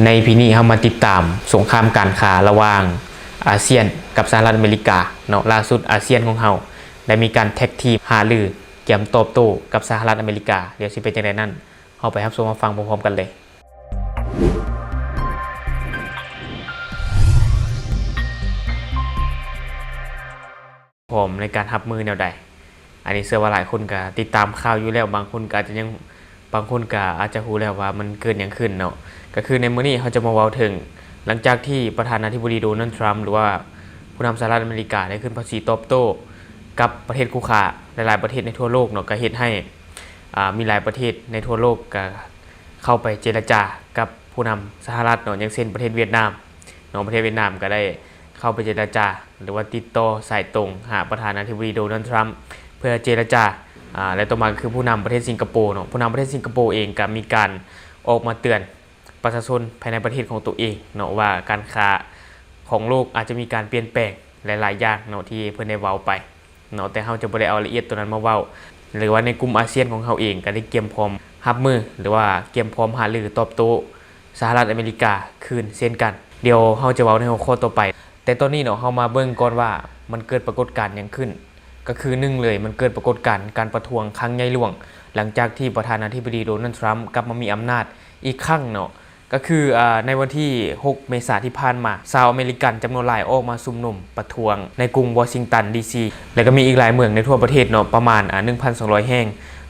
ໃນພີນີ້ເຮົາມາຕິດຕາມສົງຄາມການຄ້າລະຫວ່າງອາຊຽນກັບສະຫະລັດອາເມລິກາເນາະ. ລ່າສຸດອາຊຽນຂອງເຮົາໄດ້ມີການແທັກທີມຫາລືກຽມຕອບໂຕ້ກັບສະຫະລັດອາເມລິກາ. ດຽວຊິເປັນຈັ່ງໃດນັ້ນ ເຮົາໄປຮັບຊົມຮັບຟັງພ້ອມໆກັນເລີຍ. ພ້ອມໃນການຮັບມືແນວໃດ? ອັນນີ້ເຊື່ອວ່າຫຼາຍຄົນກະຕິດຕາມຂ່າວຢູ່ແລ້ວ, ບາງຄົນກະອາດຈະຍັງ ບາງຄົນກະອາດຈະຮູ້ແລ້ວວ່າມັນເກີດຫຍັງຂຶ້ນເນາະ. ກະຄືໃນມື້ນີ້ເຮົາຈະມາເວົ້າເຖິງ ຫຼັງຈາກທີ່ປະທານາທິບໍດີໂດນັລ ທຣຳ ຫຼືວ່າຜູ້ນຳສະຫະລັດອາເມລິກາໄດ້ຂຶ້ນພາສີຕອບໂຕ້ກັບປະເທດຄູ່ຄ້າຫຼາຍໆປະເທດໃນທົ່ວໂລກເນາະ, ກະເຮັດໃຫ້ ອາ ມີຫຼາຍປະເທດໃນທົ່ວໂລກກະເຂົ້າໄປເຈລະຈາກັບຜູ້ນຳສະຫະລັດເນາະ, ຢ່າງເຊັ່ນປະເທດຫວຽດນາມເນາະ. ປະເທດຫວຽດນາມກະໄດ້ເຂົ້າໄປເຈລະຈາ ຫຼືວ່າຕິດຕໍ່ສາຍຕົງຫາປະທານາທິບໍດີໂດນັລ ທຣຳ ເພື່ອເຈລະຈາ ອາ ແລະຕໍ່ມາກໍຄືຜູ້ນຳປະເທດສິງກະໂປເນາະ. ຜູ້ນຳປະເທດສິງກະໂປເອງກໍມີການອອກມາເຕືອນປະຊາຊົນພາຍໃນປະເທດຂອງຕົວເອງເນາະ ວ່າການຄ້າຂອງໂລກອາດຈະມີການປ່ຽນແປງຫຼາຍໆຢ່າງເນາະ ທີ່ເພິ່ນໄດ້ເວົ້າໄປເນາະ, ແຕ່ເຮົາຈະບໍ່ໄດ້ເອົາລະອຽດຕົວນັ້ນມາເວົ້າ. ຫຼືວ່າໃນກຸ່ມອາຊຽນຂອງເຮົາເອງກໍໄດ້ກຽມພ້ອມຮັບມື ຫຼືວ່າກຽມພ້ອມຫາລືຕອບໂຕ້ສະຫະລັດອາເມລິກາຄືນເຊັ່ນກັນ. ດຽວເຮົາຈະເວົ້າໃນຫົວຂໍ້ຕໍ່ໄປ. ແຕ່ຕອນນີ້ເນາະ ເຮົາມາເບິ່ງກ່ອນວ່າມັນເກີດປາກົດການຫຍັງຂຶ້ນ. ກໍຄືໜຶ່ງເລີຍ ມັນເກີດປາກົດການການປະທ້ວງຄັ້ງໃຫຍ່ຫຼວງ ຫຼັງຈາກທີ່ປະທານາທິບໍດີໂດນັລ ທຣຳ ກັບມາມີອຳນາດອີກຄັ້ງເນາະ. ກໍຄື ອາ ໃນວັນທີຫົກເມສາທີ່ຜ່ານມາ ຊາວອາເມລິກັນຈຳນວນຫຼາຍອອກມາຊຸມນຸມປະທ້ວງໃນກຸງວໍຊິງຕັນ ດີຊີ ແລະກໍມີອີກຫຼາຍເມືອງໃນທົ່ວປະເທດເນາະ ປະມານ ອາ ໜຶ່ງພັນສອງຮ້ອຍແຫ່ງ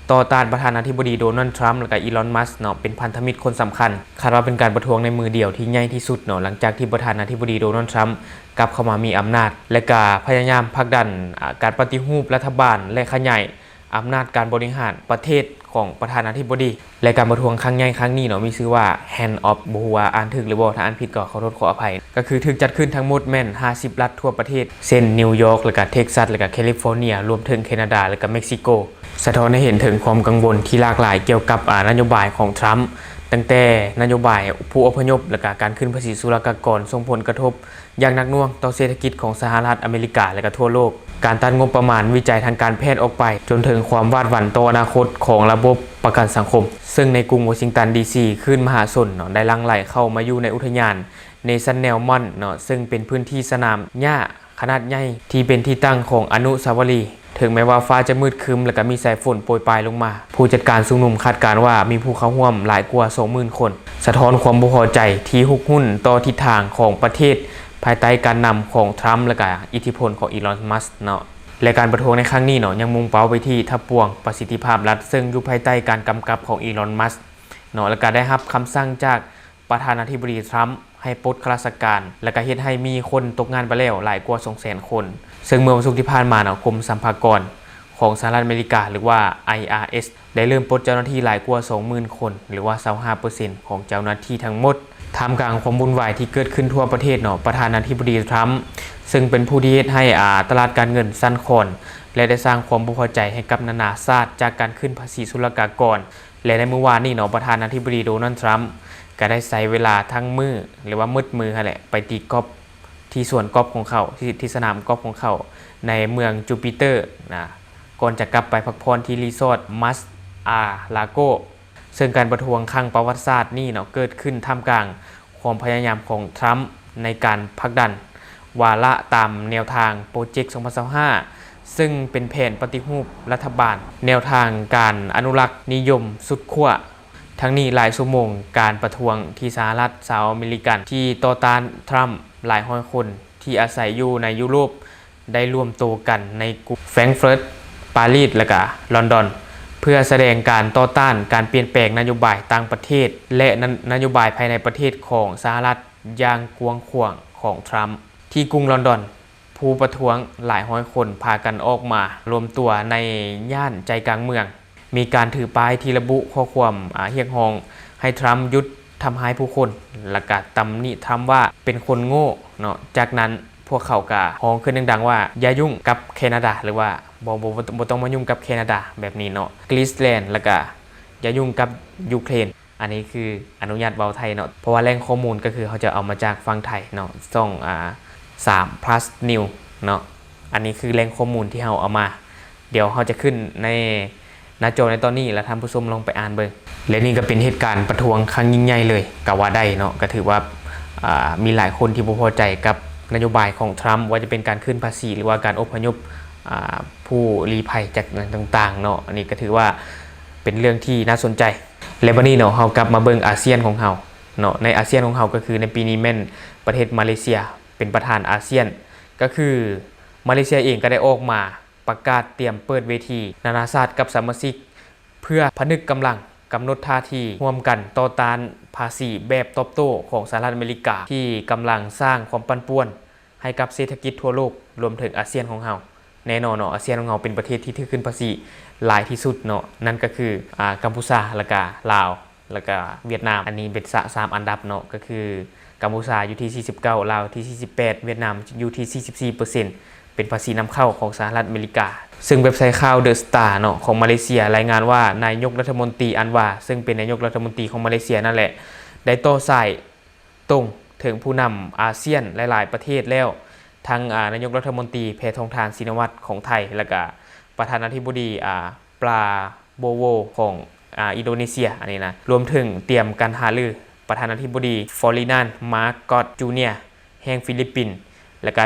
ຕໍ່ຕ້ານປະທານາທິບໍດີໂດນັລ ທຣຳ ແລະກະອີລອນ ມັສ ເນາະ ເປັນພັນທະມິດຄົນສຳຄັນ. ຄາດວ່າເປັນການປະທ້ວງໃນມື້ດຽວທີ່ໃຫຍ່ທີ່ສຸດເນາະ ຫຼັງຈາກທີ່ປະທານາທິບໍດີໂດນັລ ທຣຳ ກັບເຂົ້າມາມີອຳນາດ ແລະກະພະຍາຍາມຜັກດັນ ອາ ການປະຕິຮູບລັດຖະບານ ແລະຂະຫຍາຍອຳນາດການບໍລິຫານປະເທດຂອງປະທານາທິບໍດີ. ແລະການປະທ້ວງຄັ້ງໃຫຍ່ຄັ້ງນີ້ເນາະ ມີຊື່ວ່າ Hand of ບໍ່ຮູ້ວ່າອ່ານຖືກຫຼືບໍ່, ຖ້າອ່ານຜິດກໍຂໍໂທດຂໍອະໄພ. ກໍຄືຖືກຈັດຂຶ້ນທັງໝົດແມ່ນຫ້າສິບລັດທົ່ວປະເທດ ເຊັ່ນ ນິວຢອກ ແລະກະເທັກຊັສ ແລະກະແຄລິຟໍເນຍ ລວມເຖິງແຄນາດາ ແລະກະເມັກຊິໂກ. ສະທ້ອນໃຫ້ເຫັນເຖິງຄວາມກັງວົນທີ່ຫຼາກຫຼາຍກ່ຽວກັບ ອາ ນະໂຍບາຍຂອງທຣຳ, ຕັ້ງແຕ່ນະໂຍບາຍຜູ້ອະພະຍົບ ແລະກະການຂຶ້ນພາສີສຸລະກາກອນ ສົ່ງຜົນກະທົບຢ່າງໜັກໜ່ວງຕໍ່ເສດຖະກິດຂອງສະຫະລັດອາເມລິກາ ແລະກະທົ່ວໂລກ, ການຕັດງົບປະມານວິໄຈທາງການແພດອອກໄປ, ຈົນເຖິງຄວາມຫວາດຫວັ່ນຕໍ່ອະນາຄົດຂອງລະບົບປະກັນສັງຄົມ. ເຊິ່ງໃນກຸງວໍຊິງຕັນ ດີຊີ ຄື້ນມະຫາຊົນເນາະ ໄດ້ຫຼັ່ງໄຫຼເຂົ້າມາຢູ່ໃນອຸທະຍານ National Mall ເນາະ ເຊິ່ງເປັນພື້ນທີ່ສະໜາມຫຍ້າຂະໜາດໃຫຍ່ ທີ່ເປັນທີ່ຕັ້ງຂອງອະນຸສາວະລີ. ເຖິງແມ່ນວ່າຟ້າຈະມືດຄຶ້ມ ແລະກະມີສາຍຝົນໂປຍປາຍລົງມາ, ຜູ້ຈັດການຊຸມນຸມຄາດການວ່າມີຜູ້ເຂົ້າຮ່ວມຫຼາຍກວ່າສອງໝື່ນຄົນ, ສະທ້ອນຄວາມບໍ່ພໍໃຈທີ່ຮຸກຮຸ້ນຕໍ່ທິດທາງຂອງປະເທດ ພາຍໃຕ້ການນຳຂອງທຣຳ ແລະກະອິດທິພົນຂອງອີລອນ ມັສ ເນາະ. ແລະການປະທ້ວງໃນຄັ້ງນີ້ເນາະ ຍັງມຸ່ງເປົ້າໄປທີ່ທັບປວງປະສິດທິພາບລັດ ເຊິ່ງຢູ່ພາຍໃຕ້ການກຳກັບຂອງອີລອນ ມັສ ເນາະ ແລະກະໄດ້ຮັບຄຳສັ່ງຈາກ ປະທານາທິບໍດີທຣຳ ໃຫ້ປົດຂ້າລາຊະການ ແລະກະເຮັດໃຫ້ມີຄົນຕົກງານໄປແລ້ວຫຼາຍກວ່າສອງແສນຄົນ. ເຊິ່ງເມື່ອວັນສຸກທີ່ຜ່ານມາເນາະ ກົມສຳພາກອນຂອງສະຫະລັດອາເມລິກາ ຫຼືວ່າ ໄອອາເອັສ ໄດ້ເລີ່ມປົດເຈົ້າໜ້າທີ່ຫຼາຍກວ່າສອງໝື່ນຄົນ ຫຼືວ່າຊາວຫ້າເປີເຊັນຂອງເຈົ້າໜ້າທີ່ທັງໝົດ. ທ່າມກາງຄວາມວຸ້ນວາຍທີ່ເກີດຂຶ້ນທົ່ວປະເທດເນາະ ປະທານາທິບໍດີທຣຳ ເຊິ່ງເປັນຜູ້ທີ່ເຮັດໃຫ້ ອາ ຕະຫຼາດການເງິນສັ່ນຄອນ ແລະໄດ້ສ້າງຄວາມບໍ່ພໍໃຈໃຫ້ກັບນານາຊາດ ຈາກການຂຶ້ນພາສີສຸລະກາກອນ ແລະໃນມື້ວານນີ້ເນາະ ປະທານາທິບໍດີໂດນັລ ທຣຳ ກໍໄດ້ໃຊ້ເວລາທັງມື້ ຫຼືວ່າໝົດມື້ຫັ້ນແຫຼະ ໄປຕີກອບທີ່ສວນກອບຂອງເຂົາ ທີ່ ທີ່ສະໜາມກອບຂອງເຂົາ ໃນເມືອງຈູປີເຕີນະ ກ່ອນຈະກັບໄປພັກຜ່ອນທີ່ຣີສອດ Mar-a-Lago. ເຊິ່ງການປະທ້ວງຄັ້ງປະຫວັດສາດນີ້ເນາະ ເກີດຂຶ້ນທ່າມກາງຄວາມພະຍາຍາມຂອງທຣຳ ໃນການຜັກດັນວາລະຕາມແນວທາງໂປຣເຈັກສອງພັນຊາວຫ້າ ເຊິ່ງເປັນແຜນປະຕິຮູບລັດຖະບານ ແນວທາງການອະນຸລັກນິຍົມສຸດຂົ້ວ. ທັງນີ້, ຫຼາຍຊົ່ວໂມງການປະທ້ວງທີ່ສະຫະລັດ, ຊາວອາເມລິກັນທີ່ຕໍ່ຕ້ານທຣຳຫຼາຍຮ້ອຍຄົນທີ່ອາໄສຢູ່ໃນຢູໂຣບ ໄດ້ລວມໂຕກັນໃນກຸງແຟງເຟີດ, ປາຣີດ ແລະກະລອນດອນ ເພື່ອສະແດງການຕໍ່ຕ້ານການປ່ຽນແປງນະໂຍບາຍຕ່າງປະເທດ ແລະ ນະ ນະໂຍບາຍພາຍໃນປະເທດຂອງສະຫະລັດຢ່າງກວ້າງຂວາງຂອງທຣຳ. ທີ່ກຸງລອນດອນ, ຜູ້ປະທ້ວງຫຼາຍຮ້ອຍຄົນພາກັນອອກມາລວມຕົວໃນຍ່ານໃຈກາງເມືອງ, ມີການຖືປ້າຍທີ່ລະບຸຂໍ້ຄວາມ, ອາ, ຮຽກຮ້ອງໃຫ້ທຣຳຢຸດທຳຮ້າຍຜູ້ຄົນ ແລະກະຕຳໜິທຣຳວ່າເປັນຄົນໂງ່ເນາະ. ຈາກນັ້ນພວກເຂົາກະຮ້ອງຂຶ້ນດັງໆວ່າ ຢ່າຫຍຸ້ງກັບແຄນາດາ ຫຼືວ່າ ບໍ່ ບໍ່ ບໍ່ ບໍ່ຕ້ອງມາຫຍຸ້ງກັບແຄນາດາ ແບບນີ້ເນາະ, ກຣີສແລນ ແລະກະຢ່າຫຍຸ້ງກັບຢູເຄຣນ. ອັນນີ້ຄືອະນຸຍາດເວົ້າໄທເນາະ ເພາະວ່າແຫຼ່ງຂໍ້ມູນກໍຄືເຮົາຈະເອົາມາຈາກຝັ່ງໄທເນາະ, ຊ່ອງ ອາ ສາມພລັສນິວເນາະ. ອັນນີ້ຄືແຫຼ່ງຂໍ້ມູນທີ່ເຮົາເອົາມາ. ດຽວເຮົາຈະຂຶ້ນໃນ ໜ້າຈໍໃນຕອນນີ້ ແລະ ທ່ານຜູ້ຊົມລອງໄປອ່ານເບິ່ງ. ແລະ ນີ້ກໍເປັນເຫດການປະທ້ວງຄັ້ງຍິ່ງໃຫຍ່ເລີຍກໍວ່າໄດ້ເນາະ, ກໍຖືວ່າ ອ່າ ມີຫຼາຍຄົນທີ່ບໍ່ພໍໃຈກັບນະໂຍບາຍຂອງທຣຳ ວ່າຈະເປັນການຂຶ້ນພາສີ ຫຼືວ່າການອົບພະຍົບ ອ່າ ຜູ້ລີ້ໄພຈາກນັ້ນຕ່າງໆເນາະ. ອັນນີ້ກໍຖືວ່າເປັນເລື່ອງທີ່ໜ້າສົນໃຈ. ແລະ ບັດນີ້ເນາະ ເຮົາກັບມາເບິ່ງອາຊຽນຂອງເຮົາເນາະ. ໃນອາຊຽນຂອງເຮົາກໍຄືໃນປີນີ້ແມ່ນປະເທດມາເລເຊຍເປັນປະທານອາຊຽນ, ກໍຄືມາເລເຊຍເອງກໍໄດ້ອອກມາ ປະກາດຕຽມເປີດເວທີນານາຊາດກັບສະມາຊິກ ເພື່ອຜະນຶກກຳລັງກຳນົດທ່າທີຮ່ວມກັນຕໍ່ຕ້ານພາສີແບບຕອບໂຕ້ຂອງສະຫະລັດອາເມລິກາ ທີ່ກຳລັງສ້າງຄວາມປັ່ນປ່ວນໃຫ້ກັບເສດຖະກິດທົ່ວໂລກ, ລວມເຖິງອາຊຽນຂອງເຮົາ. ແນ່ນອນເນາະ ອາຊຽນຂອງເຮົາເປັນປະເທດທີ່ຖືກຂຶ້ນພາສີຫຼາຍທີ່ສຸດເນາະ, ນັ້ນກໍຄື ອາ ກຳພູຊາ ແລ້ວກະລາວ ແລ້ວກະຫວຽດນາມ. ອັນນີ້ເປັນສະ ສາມອັນດັບເນາະ, ກໍຄື ກຳພູຊາຢູ່ທີ່ສີ່ສິບເກົ້າ, ລາວທີ່ສີ່ສິບແປດ, ຫວຽດນາມຢູ່ທີ່ສີ່ສິບສີ່ເປີເຊັນ ເປັນພາສີນຳເຂົ້າຂອງສະຫະລັດອາເມລິກາ. ເຊິ່ງເວັບໄຊຂ່າວ The Star ເນາະ ຂອງມາເລເຊຍລາຍງານວ່າ ນາຍົກລັດຖະມົນຕີ ອັນວາ ເຊິ່ງເປັນນາຍົກລັດຖະມົນຕີຂອງມາເລເຊຍນັ້ນແຫຼະ ໄດ້ຕໍ່ສາຍຕົງເຖິງຜູ້ນຳອາຊຽນຫຼາຍໆປະເທດແລ້ວ, ທັງ ອາ ນາຍົກລັດຖະມົນຕີ ແພທອງທານ ຊິນະວັດ ຂອງໄທ ແລ້ວກະປະທານາທິບໍດີ ອາ ປາໂບໂວ ຂອງ ອາ ອິນໂດເນເຊຍ ອັນນີ້ນະ, ລວມເຖິງຕຽມການຫາລື ປະທານາທິບໍດີ ຟີຣິນານ ມາກອດ ຈູເນຍ ແຫ່ງຟີລິບປິນ